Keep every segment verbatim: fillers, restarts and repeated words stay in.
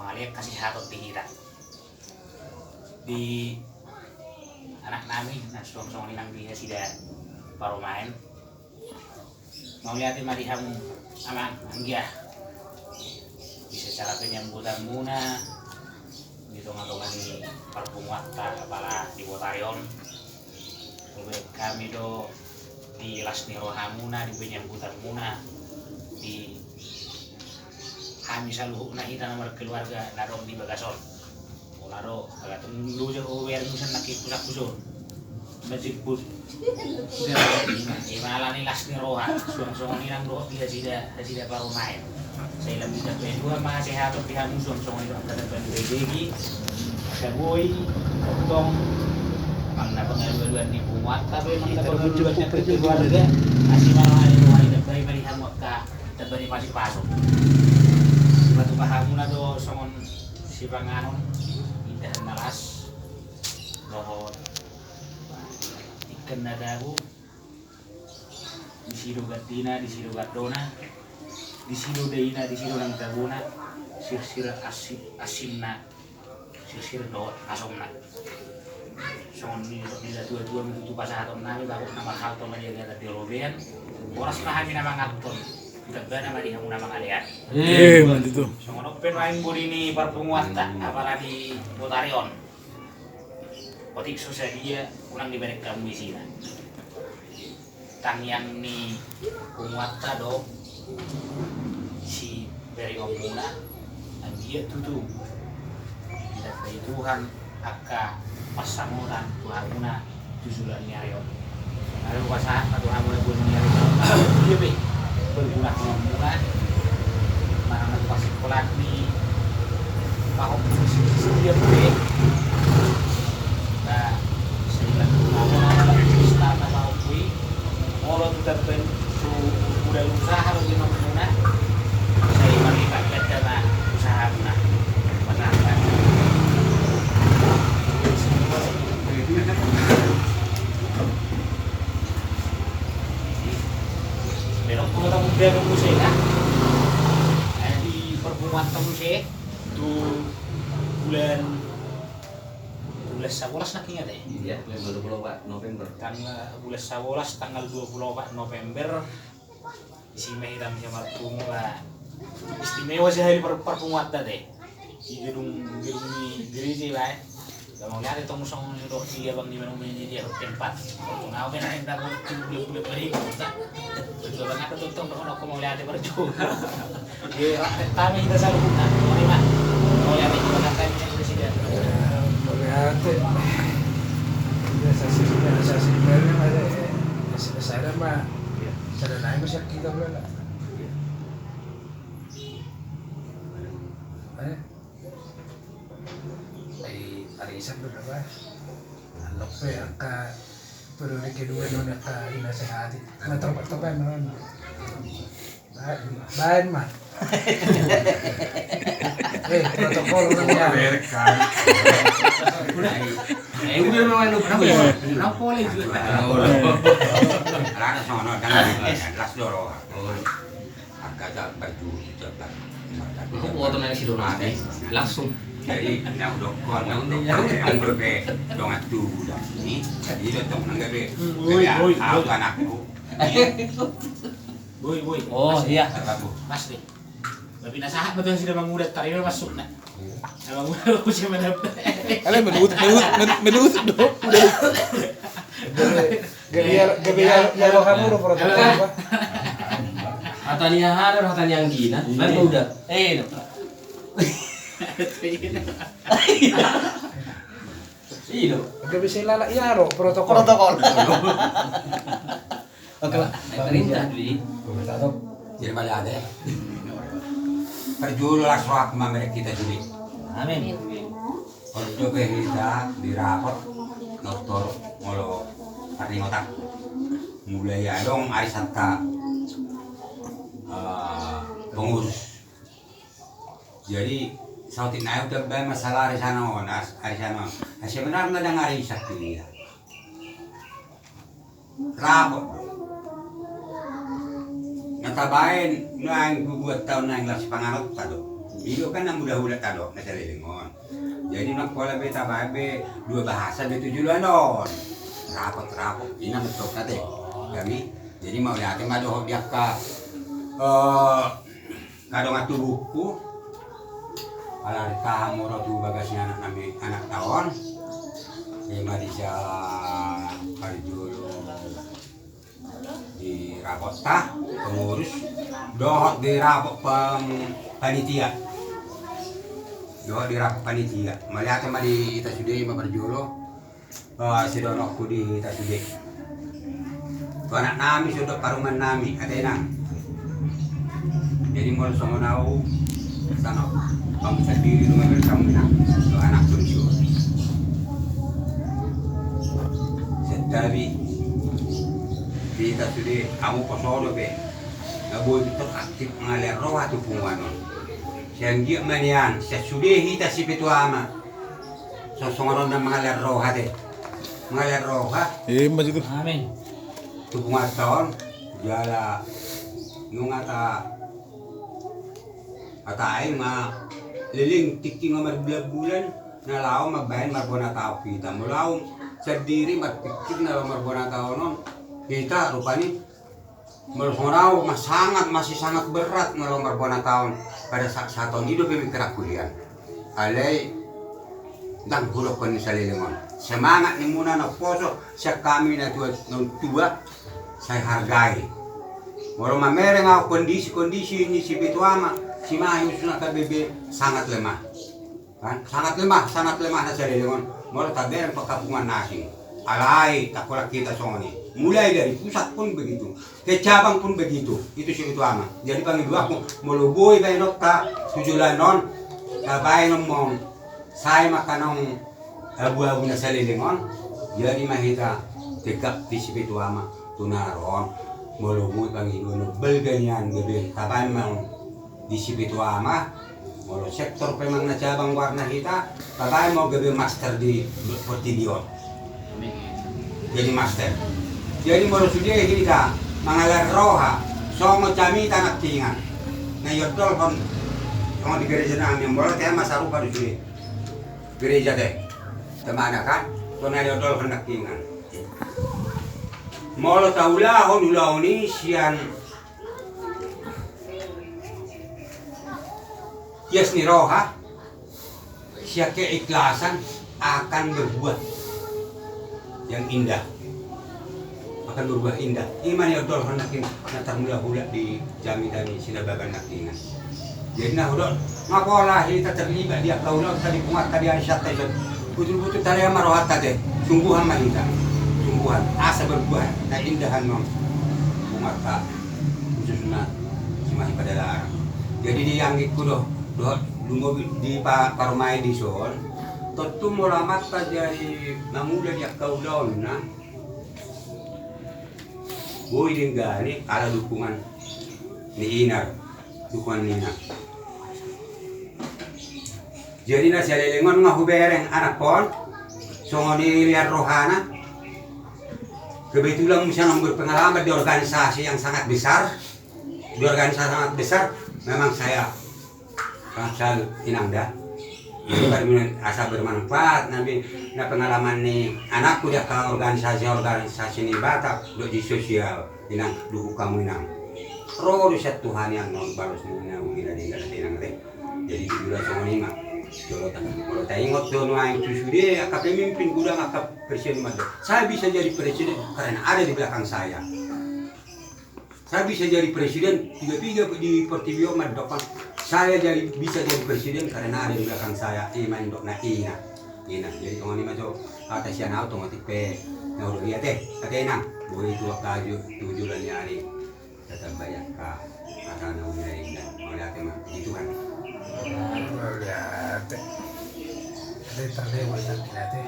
Mangalean hasehaton di hita, di anak nami na suang songon i nang di nasida parumaen. Mauliate ma di hamu amang, anggia, di secara penyambutanmuna di tonga-tonga ni parpunguanta apala di botari on. Hubaen hami do di las ni rohamuna, di penyambutanmuna, di hami saluhutna hita na markeluarga na adong di bagas on. Pola do ala tung loja ho ber musan na kipusakpus on. Majimput. Ima ala ni las ni roha suang songon i nang dohot di nasida, nasida parumaen. Sai lam ditambai Tuhan ma hasehaton di hamu suang songon i dohot na tambai bebegi. Asa boi tongtong manang na pangalualuan ni punguanta pe manang na pangalualuan ni keluarga. Asi ma roha ni roha i tambai ma di hamu angka tambai ni pasupasu. Sipatupaonmuna do songon sipanganon, indahan na las, dohot ingkon na tabo. Disi do gandina, disi do gandona, disi do daina, disi do nang tabona, sirsir asi-, asinna, sirsir dohot asomna. Songon i do natuatua ma tutu pasahaton nami, bagot na marhalto ma di agatan di robean. Horas ma hami na manganhon, tu tambana ma di hamu na mangalean. Ima tutu. Songon on pe nuaeng bodi ni parpunguanta apala di botari on. Otik so sadia unang dibereng hamu isina. Tangiang ni punguanta do siberengonmuna, anggiat tutu ditambai Tuhan angka pansamotan tu hamuna tu joloan ni ari on. Lalu pasahat ma tu hamuna joloan ni ari on. Dia pe berguna hamuna manang na tu pasikolaan ni pahompu sisip pe. Ba saiman tu hamuna na pahompu i. Molo tu tambai tu uda usaha do di hamuna, sai marlipat ganda ma usahamuna. Pasahat ma. Belok tu kota muda do muse na. Eh, di parpunguanta muse tu bulan, bulan sabolas na kingat e. Iya, bulan dua puluh empat November. Tanggal, bulan sabolas tanggal dua puluh empat November. Isi ma hita muse marpungu ba istimewa sahali par-, parpunguanta te. Di gedung, gedung ni gereja i ba e. Ba mauliate tong songon i dohot di abang di manang di, di tempat. Tong au pe na enda bulan, bulan berikut ta. Betul abang, ada tong tong dohot mauliate parjolo. Di rakyat kami hita saluhutna. Mauliate ma. Mauliate ma. Mauliate. Biasa sih, biasa sih. Biasa, biasa ada mah. Iya. Sada nai ma sian hita molo. Iya. Eh? Ai arisan do daba. Annon pe angka periode kedua non angka dinasehati. Nah, topa-, topa non. Baen, baen ma. Eh, protokol udah ya. Berekam. Eh, udah, udah, udah, udah. Kenapa boleh juga? Rada sono, dan las doro. Angka tak baju, tak baju. Aku foto nang si Donat, langsung. Jadi, nang dokon, nang dokon, nang dokon, dongan tu, ini, jadi, tong, nang gabe, gabe, aku anakku. Boi, boi. Oh, iya. Pas deh. Tapi na sahat betul sudah mangudat, tarima masuk, nak. Na mangudat, aku sih mana. Ale, menurut, menurut, men-, menurut, dong. Gabe ya, gabe ya, ya, lo kamu udah protokol apa? Hata ni aha, hata ni anggina. Iya. Kan udah. Eh, dong. Iya, dong. Gabe bisa lalak ya, lo protokol. Protokol. Oke, Pak. Perintah, Dwi. Jadi, mauliate. Parjolo las roha ma di hita sude. Amin. Olo dope hita di rapot, doktor, molo parningotan. Mulai adong arisanta, eh, pengurus. Jadi, saotik nai udah baen masalah arisan on, as-, arisan on. Nah, sebenarna ndang arisan tu dia. Rapot do. Na tabaen, naeng dua taon naeng las panganonta do. I do kan na mula hulahula tadok na saleleng on. Jadi nang pola be tabaen be dua bahasa be tu joloan on. Rapot, rapot. Ina betul kate. Kami jadi mauliate ma dohot di angka, eh, kadongan tubuhku. Ala ritaha molo tu bagas ni anak nami, anak taon. Ima di sa parjolo di rapotta, pengurus, dohot di rapot pem-, panitia. Dohot di rapot panitia. Mauliate ma di hita sude, ima parjolo. Eh, sidohononku di hita sude. Tu anak nami, sude dohot parumaen nami, ate inang. Jadi molo songon au, tano, bang sandiri rumah bersama inang. Tu anak tu sude. Santabi. Hita sude, amu poso dope. Na boi pintor aktif mangalean roha tu punguan on. Sai anggiat ma nian, sai sude hita sipetua ama. Songon on na mangalean roha te. Mangalean roha. Ima tutu. Amin. Tu punguanta on, jala nunga ta Hata ai ma leleng tingki nga marbulan-bulan, na laho mambahen marbona taon hita. Molo au sandiri marpikir na laho marbona taon on, hita rupani molo songon au ma sangat, masih sangat berat na laho marbona taon pada saat-saat on. I do pemikiranku hian. Alai ndang hudokkon ni saleleng on. Semangat nimuna na umposo sian hami na tua, na tua, sai hargai. Molo mamereng au kondisi-kondisi ni sipetua ama, si Mahi khususna, H K B P sangat lemah. Kan? Sangat lemah, sangat lemah na saleleng on. Molo tabereng pangkapungan na asing. Alai tangkolak hita songon i. Mulai dari pusat pun begitu. Ke cabang pun begitu. Itu sipetua ama. Jadi pangidoanku, molo boi baenonta tu joloan on, tabaen on mong. Sai ma kanong abu-abu na saleleng on, jadi ma hita tegak di sipetua ama tu na ro on. Molo boi pangidoan on balga nian gabe tabaen ma on di sipetua ama, molo sektor pe manang na cabang goarna hita, tabaen ma on gabe master di portibi on. Jadi master. Jadi molo sude hita mangalean roha, songon jamita nangkiningan. Na iondolhon, songon di gereja nami, molo ate ma sarupa do sude. Gereja te. Temana kan? Tona iondolhon nangkiningan. Molo taulahon ulaon i sian ias ni roha, sian keikhlasan akan berbuah yang indah. Akan berbuah indah. Ima na iondolhon nangkin na tarmula-hula di jamita ni Sinababan nangkiningan. Jadi na hudok, nga pola hita terlibat di angka ulaonta di punguanta di arianta i. Betul-betul talean ma rohanta te. Sungguhan ma hita. Sungguhan. Asa berbuah na indahan ma punguanta. Khususna si Mahi Padalarang. Jadi di anggingku do, dohot lumobi di pa-, parumaen dison. Tontu molo amanta jadi mangula di angka ulaonna, boi denggan i ala dukungan ni ina, dukungan ni ina. Jadi na saleleng on nga hubereng anakkon, songon i lean rohana. Kebetulan muse naung berpengalaman di organisasi yang sangat besar, di organisasi sangat besar, memang saya sangat salut inang da. Jadi pada asa bermanfaat nanti na pengalaman ni anakku di angka organisasi-organisasi ni Batak dohot di sosial, inang, dukung hamu inang. Ro do sian Tuhan i na balos ni na uli na denggan inang te. Jadi jujur songon i ma. Jolo ta, molo taingot do nuaeng tu sude angka pemimpin, godang angka presiden mandok, saya bisa jadi presiden karena ada di belakang saya. Saya bisa jadi presiden, piga-piga di portibi on mandok, saya jadi, bisa jadi presiden karena ada di belakang saya. I ma indok na ina. Ina. Jadi songon i ma jo hata sian au, tongon tipe na olo i ate, ate inang. Boi tu angka ju-, tu joloan ni ari. Tetap banyak ka, kata na udah indah. Mauliate ma, puji Tuhan. Mauliate. Ada terlewat nanti, nanti.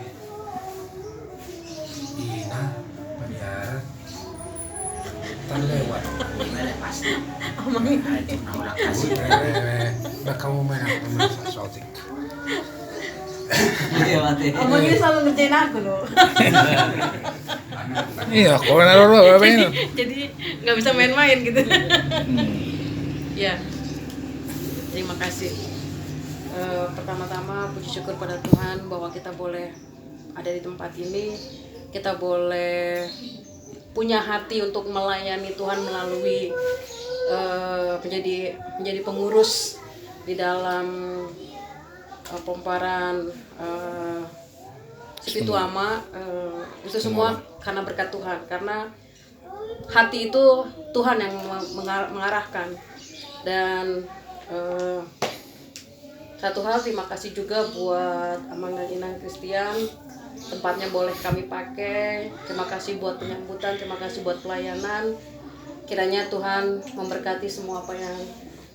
Ina, paniaran. Terlewat. Pasti. Omong ini. Nah, itu na orang kasih. Eh, eh, eh. Bah, kamu main apa? Main sotik. Iya, mati. Abang ini selalu ngerjain aku, loh. Iya, kalau naruh lo, apa ini? Jadi, jadi nggak bisa main-main gitu. Hmm. Ya. Terima kasih. Eh, pertama-tama puji syukur pada Tuhan bahwa kita boleh ada di tempat ini, kita boleh punya hati untuk melayani Tuhan melalui, eh, menjadi menjadi pengurus di dalam, eh, pomparan, eh, Sipitu Ama, eh, itu semua karena berkat Tuhan, karena hati itu Tuhan yang me-, mengar-, mengarahkan. Dan, eh, satu hal, terima kasih juga buat Amang dan Inang Christian, tempatnya boleh kami pakai. Terima kasih buat penyambutan, terima kasih buat pelayanan. Kiranya Tuhan memberkati semua apa yang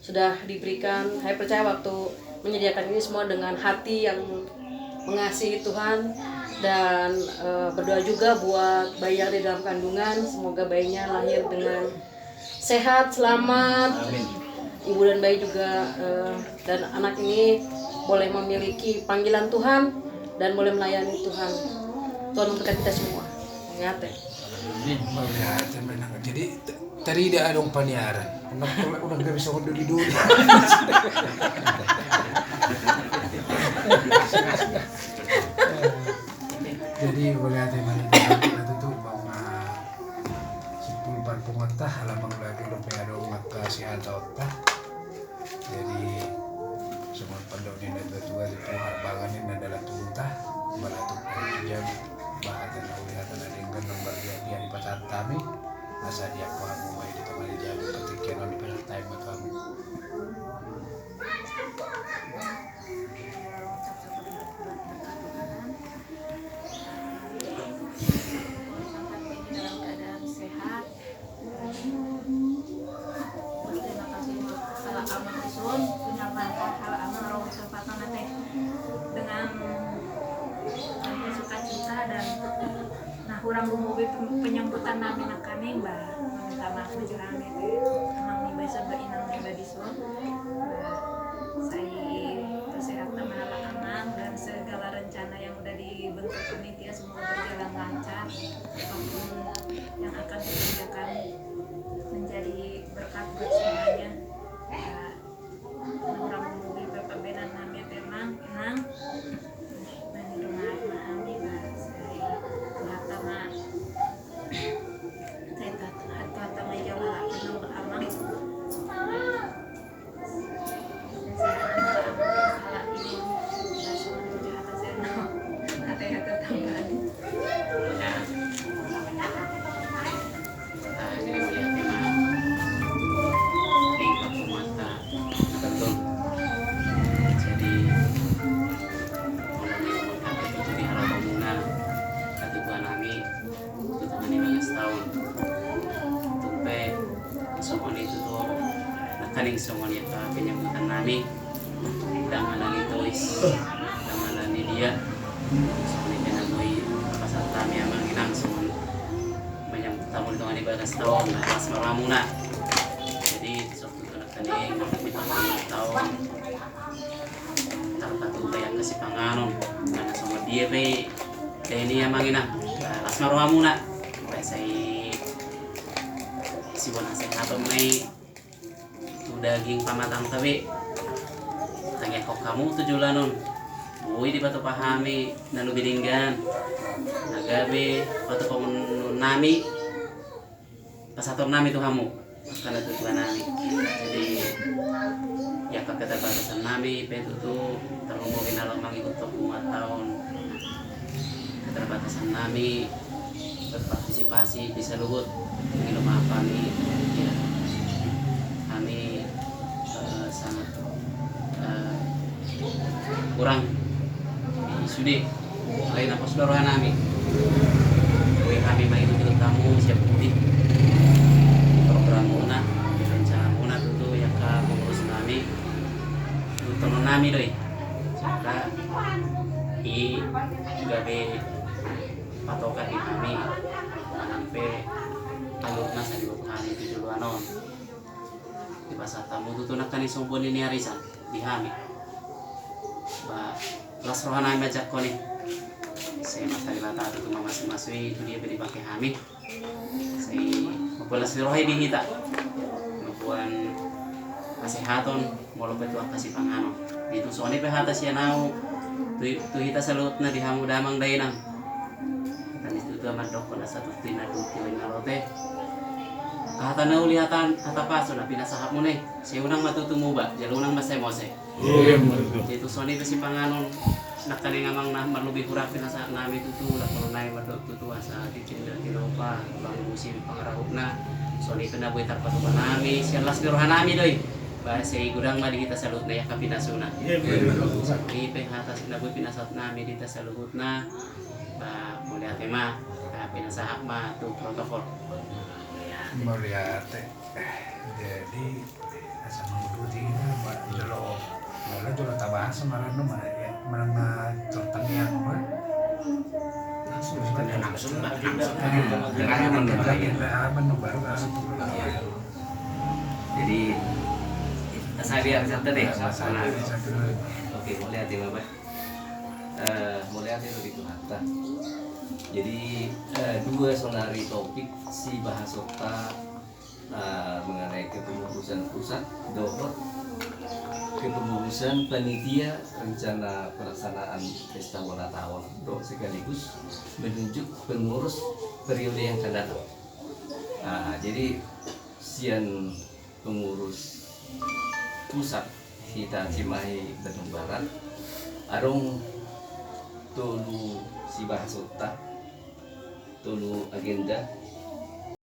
sudah diberikan. Saya percaya waktu menyediakan ini semua dengan hati yang mengasihi Tuhan dan, eh, berdoa juga buat bayi yang ada dalam kandungan, semoga bayinya lahir dengan sehat, selamat. Amin. Ibu dan bayi juga, eh, dan anak ini boleh memiliki panggilan Tuhan dan boleh melayani Tuhan. Tuhan memberkati kita semua. Mauliate. Amin. Mauliate, menang. Jadi, tarida adong paniaran. Unang, unang gabe songon doli-doli. Jadi, mauliate ma di Tuhan, na tutu, bang, ah, simpul parpunguanta, ala mangulangi dope adong angka sihatonta. Jadi, songon pandok ni natua-tua, di Tuhan bagan ni na dalan tubuta, balatuk pangujang, bahasa na uli, hata na denggan, nomor dia, dia di pasahat kami, asa dia paham mulai di tengah di jalan, ketika non di pasahat kami, kami. Dalam keadaan sehat. Terima kasih halak Amang Dusun, punya langkah halak Amang Rong Sampatan ate. Dengan penuh sukacita dan, nah, hurang gumobi penyambutan nami nangkaning, ba, meminta maaf ma jo hami tu Amang niba Dusun, ba Inang niba Dusun. Ba, sai tu sehat ma halak Amang dan segala rencana yang udah dibentuk panitia semoga berjalan lancar. Apapun yang akan dikerjakan menjadi berkat buat semuanya. Ya, hurang gumobi pambahenan nami ate Amang, Inang. Mangido maaf ma hami, ba, sai tu hata ma, sai tu hata ma jala Inang, ba Amang. Jadi, di harapanmuna, ketubuan nami. Tutu ma i bagas taon. Tung pe songon i tutu, nangkaning songon i angka penyambutan nami. Dang ala ni tois, dang ala ni dia. Songon i pe na boi pasahat hami Amang Inang songon menyambut hamu di tonga ni bagas taon, las ma rohamuna. Jadi, tutu nangkaning, di tonga ni taon. Tarpatupa i angka sipanganon, na songon dia pe i, dai ni Amang Inang, las ma rohamuna. Ba sai siboan hasehaton ma i tu daging pamatangta be. Tangiangkon hamu tu joloan on. Boi dipatupa hami na lobi denggan, na gabe patupaon nami. Pasahaton nami tu hamu, angka na tuatua nami. Jadi, di angka keterbatasan nami pe tutu, tarlumobi na laho mangihuthon punguanta on. Keterbatasan nami, berpartisipasi di saluhut, mangido maaf hami, ya. Hami, eh, sangat, eh, hurang di sude. Alai na pos do roha nami. Boi hami mangihuthon hamu sian pudi. Programmuna, rencanamuna tutu, angka pengurus nami. Ihuthon nami do i. Jala i gabe patokan di hami. Nang pe alurna sandok hami tu joloan on. Dipasahat hamu tutu nangkaning songon boni ni arisan di hami. Ba, las roha nami manjangkon i. Sai Amanta Debata tutu mamasumasu i tu dia pe dipangke hami. Sai mamboan las ni roha i di hita. Mamboan hasehaton, molo pe tu angka sipanganon. Itu songon i pe hata sian ahu tu, tu hita saluhutna, di hamu damang dainang. Hata ni tutu ma mandokkon asa tutu inna tutu inna lote. Hata na uli, hata, hata pasu na pinasahat muna i. Sai unang ma tutu muba, jala unang ma sai mose. Jadi tu songon i pe sipanganon nangkaning amang na marlobi hurang pinasahat nami tutu, lakonon nami mandok tutu asa tintin dohot tinopa, bang musim pangarahutna. Songon i pe na boi tarpatupa nami sian las ni roha nami do i. Ba sai godang ma di hita saluhutna i angka pinasuna. Songon i pe hata na boi pinasahat nami di hita saluhutna. Ba mauliate ma, ba pinasahat ma tu protokol. Mauliate. Jadi asa mangudut i ma jolo, jolo, jolo tabahas marano ma, ya, manang na tortangiang ma. Langsung, langsung, langsung. Jadi asa biar santai deh. Oke, mauliate ma, Pak. Eh, mauliate ma di Tuhanta. Jadi eh, dua saonari topik sibahasonta eh, mengenai kepengurusan pusat dohot kepengurusan panitia rencana pelaksanaan pesta ulang tahun dohot sekaligus menunjuk pengurus periode yang akan datang. Nah, jadi sian pengurus pusat hita Cimahi Bandung Barat adong tolu sibahasonta, tolu agenda